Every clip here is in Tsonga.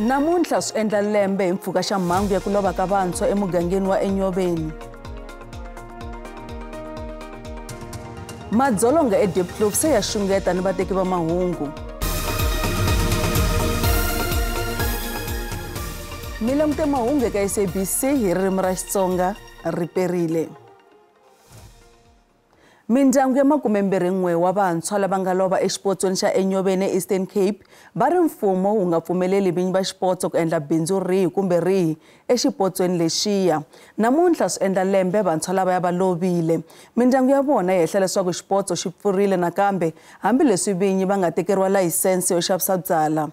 Namuntlha swi endla lembe hi mpfhuka xa mhangu ya ku lova ka vantshwa emugangeni wa Enyobeni. Madzolonga eDiepkloof se ya xungeta ni vateki va mahungu. Mi langute mahungu eka SABC hi ririmi ra Xitsonga riperile. Mindyangu ya 21 wa vantshwa lava nga lova exipotsweni xa Enyobeni Eastern Cape va ri mfumo wu nga pfumeleli vinyi va xipotso ku endla bindzu rihi kumbe rihi exipotsweni lexiya. Namuntlha swi endla lembe vantshwa lava ya va lovile. Mindyangu ya vona yi hehla leswaku xipotso xi pfurile nakambe hambileswi vinyi va nga tekeriwa layisense yo xavisa byala.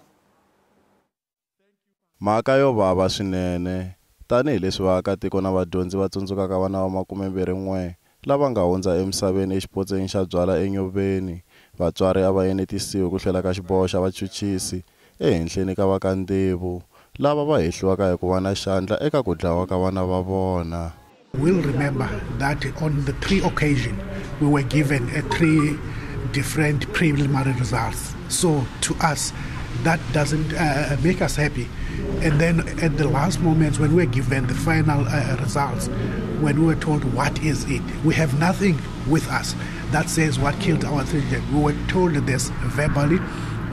Mhaka yo vava swinene tanihileswi vaakatiko na vadyondzi va tsundzukaka vana va 21 lava nga hundza emisaveni exipotsweni xa byala Enyobeni. Vatswari a va enetisiwi ku hlwela ka xiboho xa vachuchisi ehenhleni ka va ka Ndevu lava va hehliwaka hi ku va na xandla eka ku dlawa ka vana va vona. We'll remember that on the three occasions we were given a three different preliminary results. So to us that doesn't make us happy. And then at the last moments when we were given the final results, when we were told what is it, we have nothing with us that says what killed our children. We were told this verbally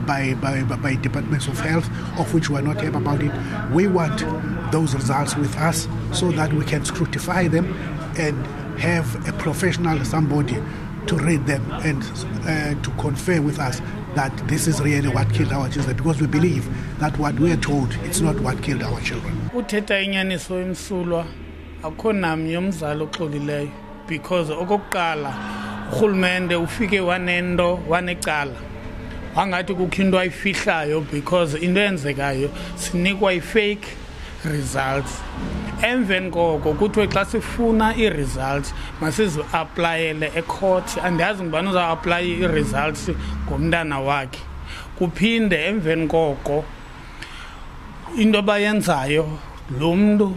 by departments of health, of which we are not happy about it. We want those results with us so that we can scrutify them and have a professional somebody to read them and to confer with us that this is really what killed our children, because we believe that what we are told, it's not what killed our children. Uthetha inyaniso emsulwa akho namnye umzali oxolileyo because okokuqala urhulumente ufike wanento wanecala wangathi kukho into ayifihlayo because into eyenzekayo sinikwa i-fake results. Emveni koko kuthiwe xa sifuna ii-results masizi-aplayele ecourt. Andiyazi ngubani uzawuaplaya ii-results ngomntana wakhe. Kuphinde emveni koko into abayenzayo lo mntu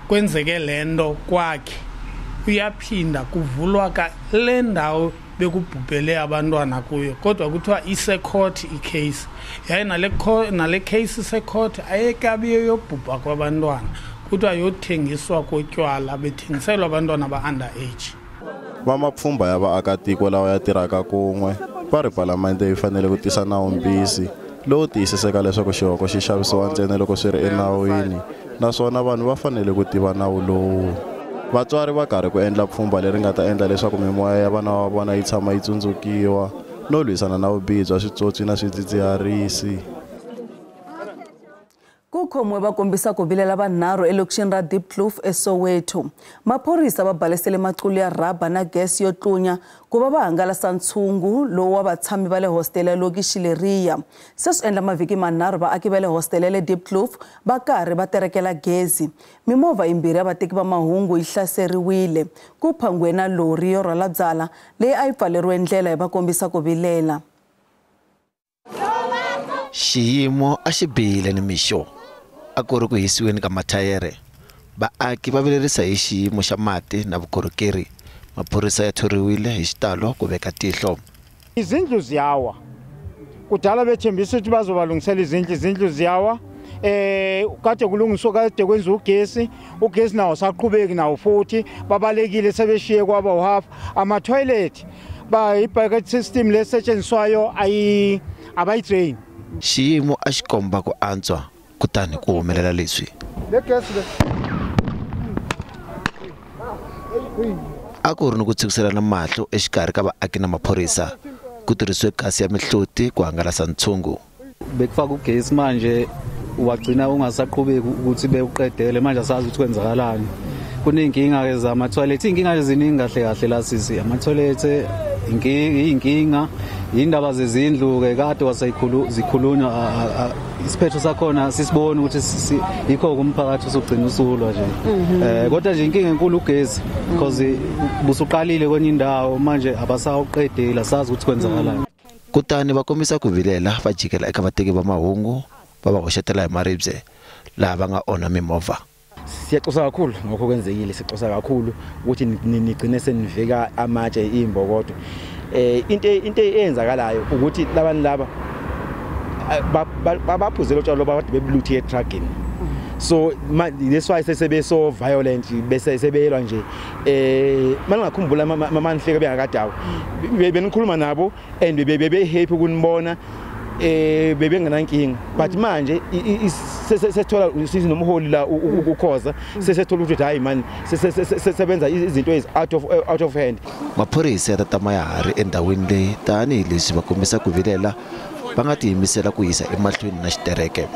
kwenzeke le nto kwakhe uyaphinda kuvulwa ka le ndawo bekubhubhele abantwana kuyo, kodwa kuthiwa isecourt icase. Yaye nale case isecourt ayekabi yobhubha kwabantwana, kuthiwa yothengiswa kotywala bethengiselwa abantwana ba-under age. Vamapfhumba ya vaakatiko lawa ya tirhaka kun'we va ri palamende yi fanele ku tisa nawumbisi lowu tiyisiseka leswaku xihoko xi xavisiwa ntsena loko swi ri enawini, naswona vanhu va fanele ku tiva nawu lowu. Vatswari va karhi ku endla pfhumba leri nga ta endla leswaku mimoya ya vana va vona yi tshama yi tsundzukiwa no lwisana na vubihi bya switsotsi na swidzidziharisi. Ku khomiwe va kombisa ku vilela vanharhu elokixini ra Diepkloof eSoweto. Maphorisa va balesele maqulu ya rhaba na gesi yo tlunya ku va va hangalasa ntshungu lowu wa vatshami va le hostele ya lokixi leriya. Se swi endla mavhiki manharhu vaaki va le hostele ya le Diepkloof va karhi va terekela gezi. Mimovha yimbirhi ya vateki va mahungu yi hlaseriwile. Ku phangiwe na lori yo rhwala byala leyi a yi pfaleriwe ndlela hi va kombisa ku vilela. Xiyimo a xi bihile nimixo. A ku ri ku hisiweni ka mathayere. Vaaki va vilerisa hi xiyimo xa mati na vukorhokeri. Maphorisa ya thoriwile hi xitalo ku veka tihlo. Izindlu ziyawa. Kudala bethembisa ukuthi bazobalungisela izindlu, izindlu ziyawa. Kade kulungiswa kade kwenziwa ugesi, ugesi nawo saqhubeki nawo futhi babalekile sebeshiye kwaba uhalf. Ama-toilet ba i-bucket system lesetshenziswayo abayidrain. Xiyimo a xi komba ku antswa kutani ku humelela leswi. A ku ri ni ku tshikiselana mahlo exikarhi ka vaaki na maphorisa. Ku tirhisiwe gasi ya mihloti ku hangalasa ntshungu. Bekufaka ugesi manje wagcina ungasaqhubeki ukuthi bewuqedele manje asazi ukuthi kwenzakalani. Kuney'nkinga-ke zama-toilet, iy'nkinga eziningi kahle kahle la sisi. Ama-toilet iy'nkinga, iy'ndaba zezindlu-ke kade zikhulunywa, isiphetho sakhona sisibone ukuthi yikho-ke umphakathi usugcina usulwa nje. Kodwa nje inkinga enkulu ugesi because busuqalile kwenye indawo manje abasawuqedeli asazi ukuthi kwenzakalani. Kutani va kombisa ku vilela va jikela eka vateki va mahungu va va hoxetela hi maribye laha va nga onha mimovha. Siyaxoxa kakhulu ngokho kwenzekile, sixoxa kakhulu ukuthi nigcine senivika amatshe imbokodo. Into eyenzakalayo ukuthi labantu laba Baphuzela utshwala loba kade bebuluthe etrugini. So that's why sebe so violent bese sebeyelwa nje. Mangakhumbula manhleke bengakadawo benikhuluma nabo and bebe happy ukunibona, bebengenankinga, but manje sesithola sinomholi la ukukhoza, sesithola ukuthi hayi man, sesebenza izinto ezi out of hand. Maphorisa ya ta tama ya ha ri endhawini leyi tanihileswi va kombisa ku vilela va nga tiyimisela ku yisa emahlweni na xitereke.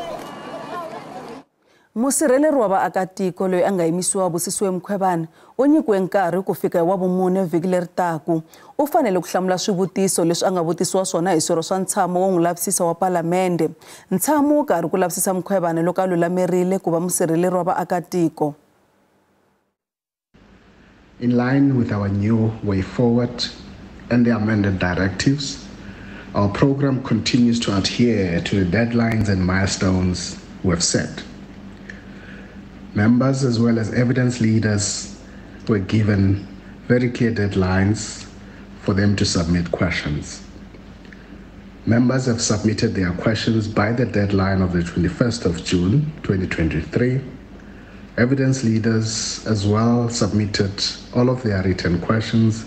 Musirheleri wa vaakatiko loyi a nga yimisiwa, Busisiwe Mkhwebane, u nyikiwe nkarhi ku fika hi wa vumune vhiki leri taku. U fanele ku hlamula swivutiso leswi a nga vutisiwa swona hi swirho swa ntshamo wo n'wi lavisisa wa palamende. Ntshamo wu karhi ku lavisisa Mkhwebane loko a lulamerile ku va musirheleri wa vaakatiko. In line with our new way forward and the amended directives, our program continues to adhere to the deadlines and milestones we have set. Members as well as evidence leaders were given very clear deadlines for them to submit questions. Members have submitted their questions by the deadline of the 21st of June 2023. Evidence leaders as well submitted all of their written questions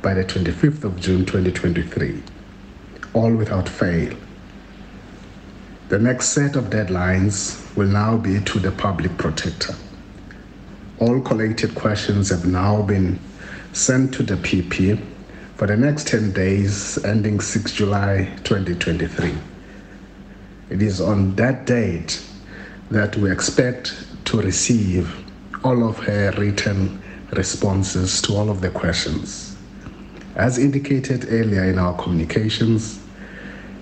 by the 25th of June 2023, all without fail. The next set of deadlines will now be to the public protector. All collated questions have now been sent to the PP for the next 10 days, ending 6 July 2023. It is on that date that we expect to receive all of her written responses to all of the questions. As indicated earlier in our communications,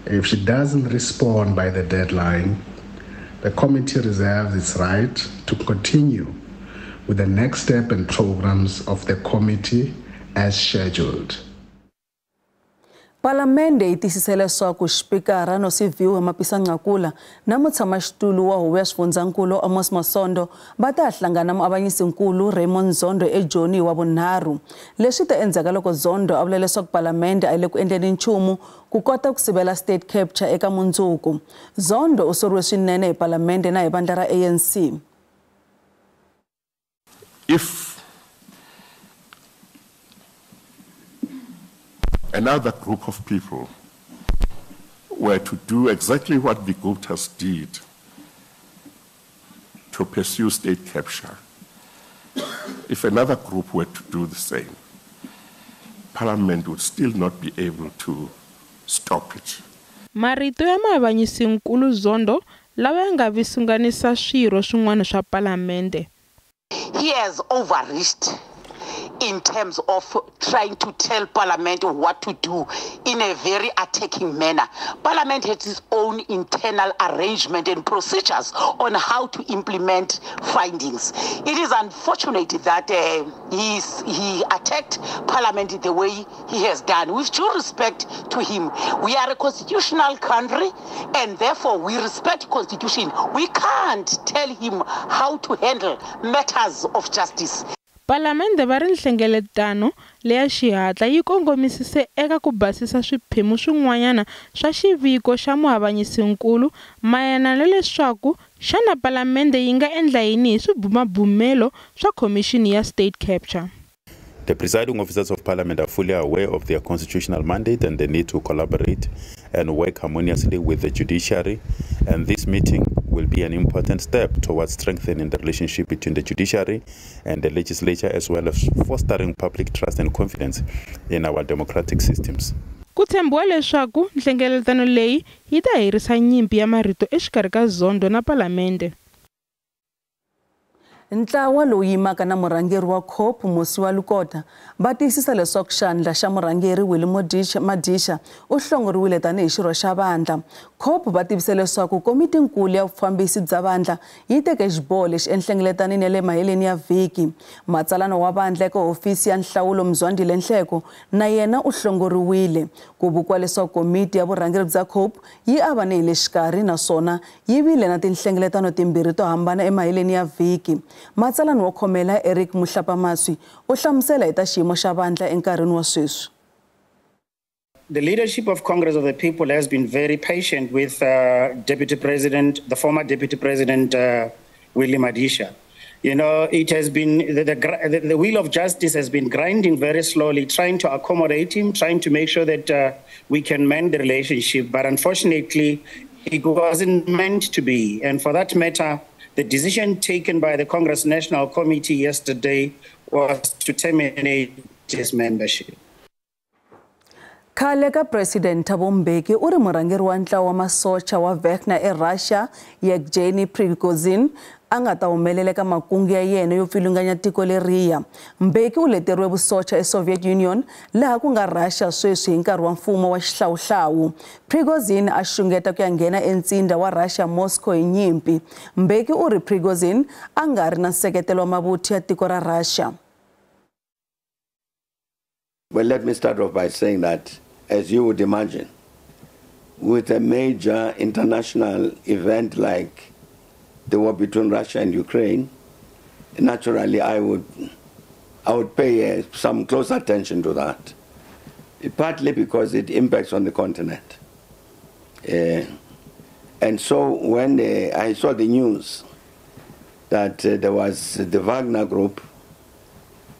if she doesn't respond by the deadline, the committee reserves its right to continue with the next step and programs of the committee as scheduled. Palamende yi tiyisise leswaku xipikara Nosiviwe Mapisa-Nqakula na mutshamaxitulu wa huvo ya xifundzankulu Amos Masondo va ta hlangana muavanyisinkulu Raymond Zondo eJoni hi wa vunharhu. Leswi ta endzhaku loko Zondo a vula leswaku palamende a yi le ku endleni nchumu ku kota ku sivela state capture eka mundzuku. Zondo u soriwe swinene hi palamende na hi vandla ra ANC. If another group of people were to do exactly what the Guptas did to pursue state capture, if another group were to do the same, Parliament would still not be able to stop it. Marito ya muavanyisinkulu Zondo lawa ya nga visunganisa swirho swin'wana swa palamende. He has overreached in terms of trying to tell Parliament what to do in a very attacking manner. Parliament has its own internal arrangement and procedures on how to implement findings. It is unfortunate that he attacked Parliament the way he has done. With due respect to him, we are a constitutional country and therefore we respect constitution. We can't tell him how to handle matters of justice. Palamende va ri nhlengeletano leya xihatla yi kongomisise eka ku basisa swiphemu swin'wanyana swa xiviko xa muavanyisinkulu mayelana na leswaku xana palamende yi nga endla yini hi swibumabumelo swa khomixini ya state capture. The presiding officers of Parliament are fully aware of their constitutional mandate and the need to collaborate and work harmoniously with the judiciary. And this meeting will be an important step towards strengthening the relationship between the judiciary and the legislature, as well as fostering public trust and confidence in our democratic systems. Ku tshembiwa leswaku nhlengeletano leyi yi ta herisa nyimpi ya marito exikarhi ka Zondo na palamende. Ntlawa lowu yimaka na murhangeri wa COPE Mosiuoa Lekota va tiyisisa leswaku xandla xa murhangeri Winnie Madisha u hlongoriwile tanihi xirho xa vandla. COPE va tivise leswaku komitinkulu ya vufambisi bya vandla yi teke xiboho lexi enhlengeletanini ya le maheleni ya vhiki. Matsalana wa vandla eka hofisi ya nhlawulo Mzwandile Nhleko na yena u hlongoriwile. Ku vukiwa leswaku komiti ya vurhangeri bya COPE yi avane hi le xikarhi naswona yi vile na tinhlengeletano timbirhi to hambana emaheleni ya vhiki. Matsalani wo khomela Eric Muhlapamaswi u hlamusela hi ta xiyimo xa vandla enkarhini wa sweswi. The leadership of Congress of the People has been very patient with Deputy President, the former Deputy President Willie Madisha. You know, it has been, the wheel of justice has been grinding very slowly, trying to accommodate him, trying to make sure that we can mend the relationship. But unfortunately, it wasn't meant to be. And for that matter, the decision taken by the Congress National Committee yesterday was to terminate his membership. Khale ka President Thabo Mbeki u ri murhangeri wa ntlawa wa masocha wa Wagner eRussia Yevgeny Prigozhin a nga ta humelela eka makungu ya yena yo pfilunganya tiko leriya. Mbeki u leteriwe vusocha eSoviet Union laha ku nga Russia sweswi hi nkarhi wa mfumo wa xihlawuhlawu. Prigozhin a xungeta ku ya nghena entsindza wa Russia Moscow hi nyimpi. Mbeki u ri Prigozhin a nga ri na nseketelo wa mavuthu ya tiko ra Russia. Well, let me start off by saying that, as you would imagine, with a major international event like the war between Russia and Ukraine, naturally I would pay some close attention to that, partly because it impacts on the continent. And so when I saw the news that there was the Wagner Group,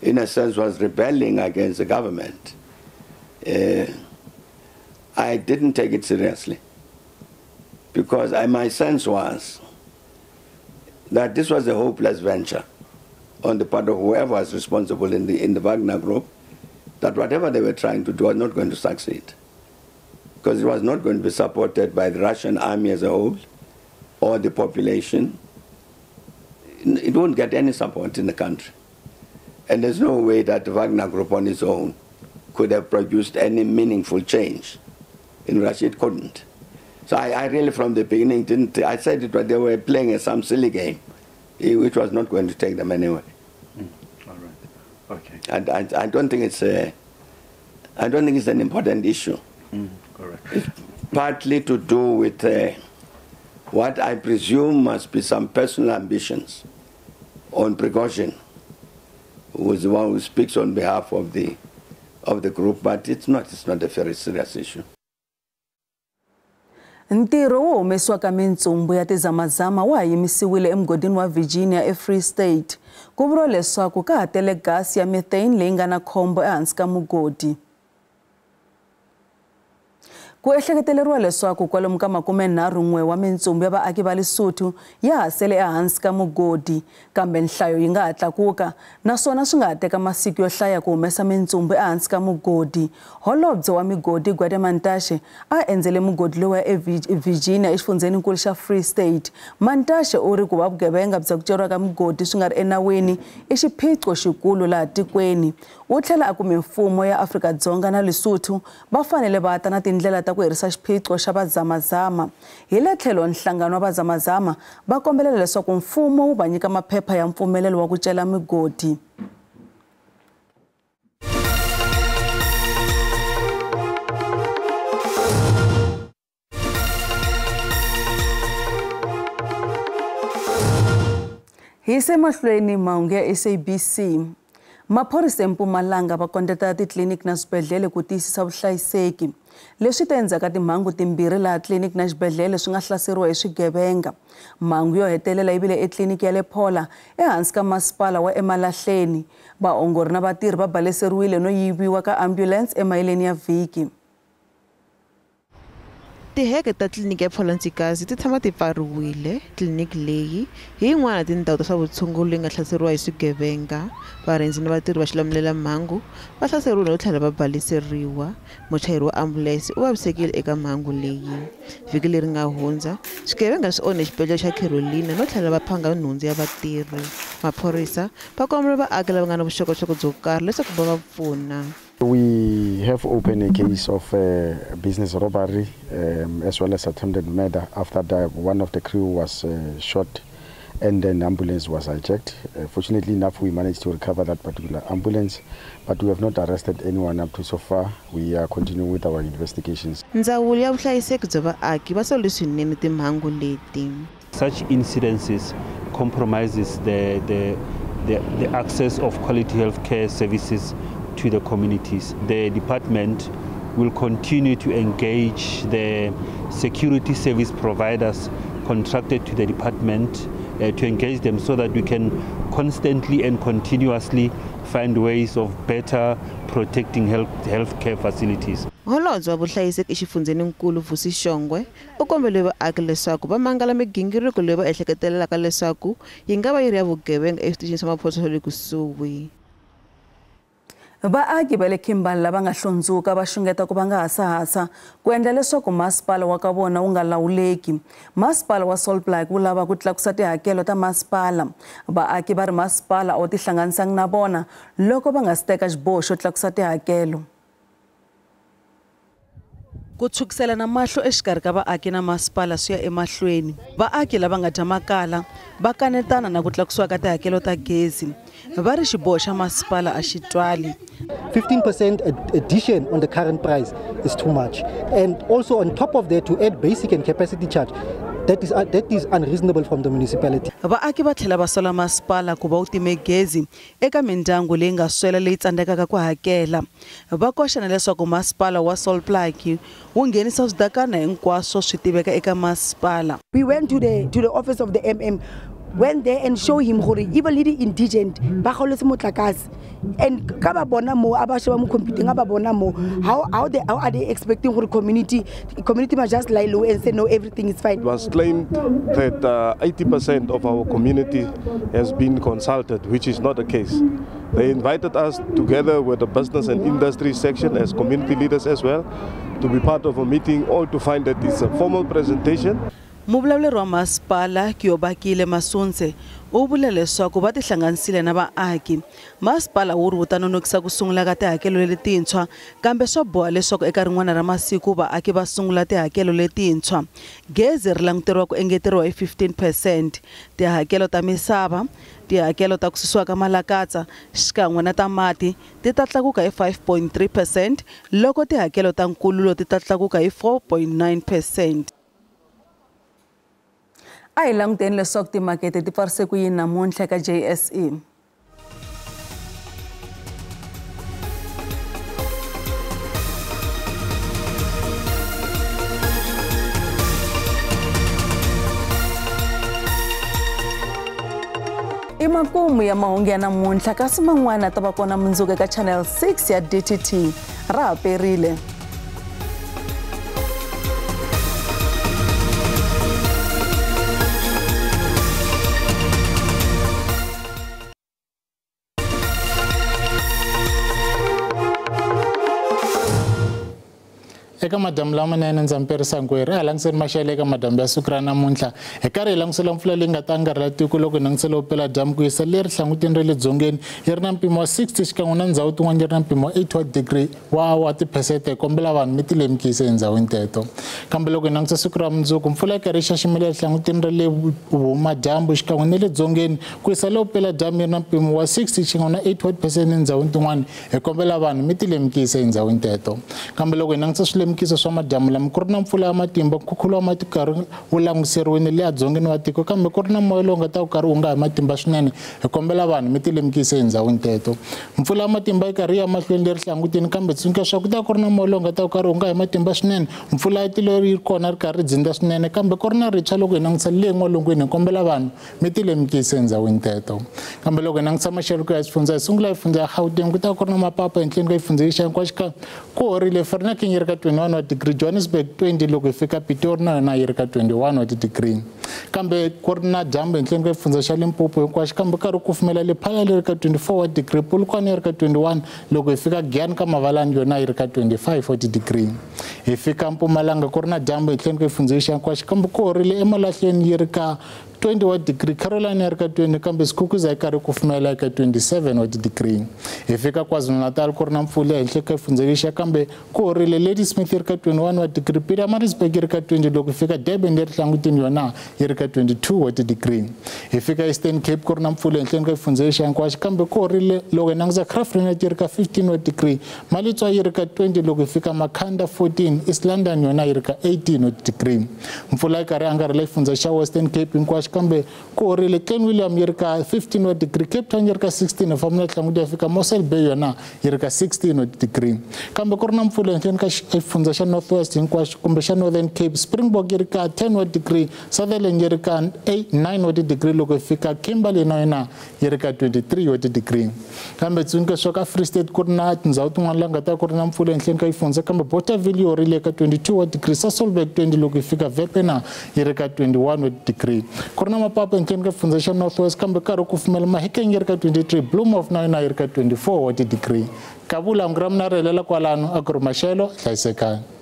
in a sense, was rebelling against the government, I didn't take it seriously, because my sense was that this was a hopeless venture on the part of whoever was responsible in the Wagner Group, that whatever they were trying to do was not going to succeed, because it was not going to be supported by the Russian army as a whole or the population. It won't get any support in the country. And there's no way that the Wagner Group on its own could have produced any meaningful change. In Russia, it couldn't. So I really, from the beginning, didn't. I said it, but they were playing some silly game, which was not going to take them anywhere. All right. Okay. And I don't think it's a, I don't think it's an important issue. Correct. It's partly to do with what I presume must be some personal ambitions on Prigozhin, who is the one who speaks on behalf of the group, but it's not a very serious issue. Ntirho wo humesiwa ka mintsumbu ya tizamazama wa ha yimisiwile emugodini wa Virginia eFree State. Ku vuriwa leswaku ka ha tele gasi ya methane leyi nga na khombo ehansi ka mugodi. Ku ehleketeleriwa leswaku kwalomu ka 31 wa mintsumbu ya vaaki va Lesotho ya ha sele ehansi ka mugodi, kambe nhlayo yi nga ha tlakuka naswona swi nga ha teka masiku yo hlaya ku humesa mintsumbu ehansi ka mugodi. Holobye wa migodi Gwede Mantashe a endzele mugodi lowu ya eVirginia exifundzheninkulu xa Free State. Mantashe u ri ku va vugevenga bya ku ceriwa ka migodi swi nga ri enawini i xiphiqo xikulu laha tikweni. U tlhela a ku mimfumo ya Afrika-Dzonga na Lesotho va fanele va ta na tindlela ta ku herisa xiphiqo xa vazamazama. Hi le tlhelo nhlangano wa vazamazama va kombelela leswaku mfumo wu va nyika maphepha ya mpfumelelo wa ku cela migodi. Hi se mahlweni mahungu ya SABC. Maphorisa eMpumalanga va kondletela titliliniki na swibedhlele ku tiyisisa vuhlayiseki. Leswi ta endzhaku timhangu timbirhi laha tliliniki na xibedhlele swi nga hlaseriwa hi swigevenga. Mhangu yo hetelela yi vile etliliniki ya le Phola ehansi ka masipala wa Emalahleni. Vaongori na vatirhi va baleseriwile no yiviwa ka ambulance emayeleni ya vhiki. Tiheke ta tliliniki ya Phola Nsikazi ti tshama ti pfariwile. Tliliniki leyi hi yin'wana ya tindhawu ta swa vutshunguri leyi nga hlaseriwa hi swigevenga. Varindzi na vatirhi va xilamulelamhangu va hlaseriwile no tlhela va baleseriwa. Muchayeri wa ambulense u vavisekile eka mhangu leyi. Vhiki leri nga hundza, swigevenga swi onhe xibedhlele xa Carolina no tlhela va phanga nhundzu ya vatirhi. Maphorisa va kombela vaaki lava nga na vuxokoxoko byo karhi leswaku va va pfuna. We have opened a case of business robbery as well as attempted murder after one of the crew was shot and then the ambulance was hijacked. Fortunately enough, we managed to recover that particular ambulance, but we have not arrested anyone up to so far. We are continuing with our investigations. Ndzawulo ya vuhlayiseki bya vaaki va sole swinene timhangu leti. Such incidences compromises the access of quality healthcare services to the communities. The department We'll continue to engage the security service providers contracted to the department to engage them so that we can constantly and continuously find ways of better protecting healthcare facilities. Holobye wa vuhlayiseki exifundzheninkulu Vusi Shongwe u kombele vaaki leswaku va mangala migingiriko leyi va ehleketelelaka leswaku yi nga va yi ri ya vugevenga eswitichini swa maphorisa swa le kusuhi. Vaaki va le Kimberley lava nga hlundzuka va xungeta ku va nga hasahasa ku endla leswaku masipala wa ka vona wu nga lawuleki. Masipala wa Sol Plaatje wu lava ku tlakusa tihakelo ta masipala. Vaaki va ri masipala a wu tihlanganisangi na vona loko va nga si teka xiboho xo tlakusa tihakelo. Ku tshwukiselana mahlo exikarhi ka vaaki na masipala swi ya emahlweni. Vaaki lava nga dya makala va kanetana na ku tlakusiwa ka tihakelo ta gezi. Va ri xiboho xa masipala a xi twali. 15% addition on the current price is too much. And also on top of that to add basic and capacity charge, that is unreasonable from the municipality. Vaaki va tlhela va sola masipala ku va wu time gezi eka mindyangu leyi nga swela leyi tsandzekaka ku hakela. Va koxa na leswaku masipala wa Sol Plaatje wu nghenisa swidakana hinkwaswo swi tiveka eka masipala. We went to the office of the MM, went there and show him gore even le di-indigent ba kgaoletse motlakase and ka ba bona mo a ba sheba mo computing a ba bona mo how are they expecting gore community must just lie low and say no, everything is fine. It was claimed that 80% of our community has been consulted, which is not the case. They invited us together with the business and industry section as community leaders as well to be part of a meeting, all to find that it's a formal presentation. Muvulavuleri wa masipala Kiyobakile Masunze u vule leswaku va tihlanganisile na vaaki. Masipala wu ri wu ta nonokisa ku sungula ka tihakelo letintshwa, kambe swa boha leswaku eka rin'wana ra masiku vaaki va sungula tihakelo letintshwa. Gezi ri languteriwa ku engeteriwa hi 15%, tihakelo ta misava, tihakelo ta ku susiwa ka malakatsa xikan'we na ta mati ti ta tlakuka hi 5.3% loko tihakelo ta nkululo ti ta tlakuka hi 4.9%. A hi languteni leswaku timakete ti pfarise ku yini namuntlha eka JSE. I makumu ya mahungu ya namuntlha, kasi man'wana ta va kona mundzuku eka Channel 6 ya DTT. Ra ha perile. Eka madamu lamanene ndza mperisa nkwerhu a hi langutiseni maxelo eka madamu ya siku ra namuntlha hi karhi hi langutisela mpfula leyi nga ta angarhela tiko loko hi langutisela vupela dyambu ku yisa leri hlanguteni ra le dzongeni yi ri na mpimo wa 60 xikan'we na ndhawu tin'wana yi ri na mpimo wa 81 degree wa tiphesente. Hi kombela vanhu mi ti lemukisa endhawini teto. Kambe loko hi langutisa siku ra mundzuku mpfula yi karhi yi xaximile ehlanguteni ra le vuhumadyambu xikan'we na le dzongeni ku yisa le vupela dyambu yi ri na mpimo wa 60 xikan'we na 81% endhawini tin'wana. Hi kombela vanhu mi ti lemukisa endhawini teto. Kambe loko hi langutisa swilemukiso swa madyambu lama ku ri na mpfula ya matimba nkhukhulo wa mati karhi wu langutiseriwile le edzongeni wa tiko kambe ku ri na moya lowu nga ta wu karhi wu nga hi matimba swinene. Hi kombela vanhu mi ti lemukisa endhawini teto. Mpfula ya matimba yi karhi ya mahlweni leri hlanguteni kambe tsundzuka swa ku ta ku ri na moya lowu nga ta wu karhi wu nga hi matimba swinene. Mpfula ya tilo yi kona ri karhi ri dzinda swinene kambe ku ri na ritshwa loko hi langutisa le n'walungwini. Hi kombela vanhu mi ti lemukisa endhawini teto. Kambe loko hi langutisa maxelo ku ya xifundza hi sungula hi fundza ya Gauteng ku ta ku ri na mapapa henhleni ka xifundza lexa hinkwaxo ku horile Vereeniging yi ri ka 21 wa degree, Johannesburg 20 loko hi fika Pretoria na yona yi ri ka 21 wa degree. Kambe ku ri na dyambu henhleni ka xifundza xa Limpopo hinkwaxo kambe karhi ku kufumela Lephalale yi ri ka 24 wa degree, Polokwane yi ri ka 21 loko hi fika Giyani ka Mavalani yona yi ri ka 25 wa degree. Hi fika Mpumalanga ku ri na dyambu henhleni ka xifundza lexa hinkwaxo kambe ku horile Emalahleni yi ri ka 21 degree, Carolina yi ri ka 20 kambe Skukuza yi karhi kufumela eka 27 wa degree. Hi fika KwaZulu-Natal ku ri na mpfula ehenhla ka xifundza lexiya kambe ku horile Ladysmith yi ri ka 21 wa degree, Pietermaritzburg yi ri ka 20 loko hi fika Durban leri hlangutini yona yi ri ka 22 wa ti-degree. Hi fika Eastern Cape ku ri na mpfula ehenhleni ka xifundza lexi hinkwaxo, kambe ku horile loko hi langusa Graaff-Reinet yi ri ka 15 wa degree, Malitswa yi ri ka 20 loko hi fika Makhanda 14, East London yona yi ri ka 18 wa degree. Mpfula yi karhi angarhela xifundza xa Western Cape hinkwaxo, kambe ku horile Ken William yi ri ka 15 wa degree, Cape Town yi ri ka 16, hi famba na Tlangudi ya fika Mossel Bay yona yi ri ka 16 wa degree. Kambe ku ri na mpfula ehenhleni ka xifundza xa North West hinkwaxo kumbe xa Northern Cape, Springbok yi ri ka 10 wa degree, Sutherland yi ri ka 9 wa degree loko hi fika Kimberley na yona yi ri ka 23 wa degree. Kambe tsundzuka swa ka Free State ku ri na tindhawu tin'wana la nga ta ku ri na mpfula ehenhleni ka xifundza, kambe Bothaville yi horile ka 22 wa degree, Sasolburg 20 loko hi fika Vepena yi ri ka 21 wa degree. Ku ri na mapapa ehenhleni ka xifundza xa North West, kambe karhi ku pfumela Mahikeng yi ri ka 23, Bloemhof na yona yi ri ka 24 wa degree. Kavula hungu ra mina ri helela kwalano, a ku ri maxelo, hlayisekani.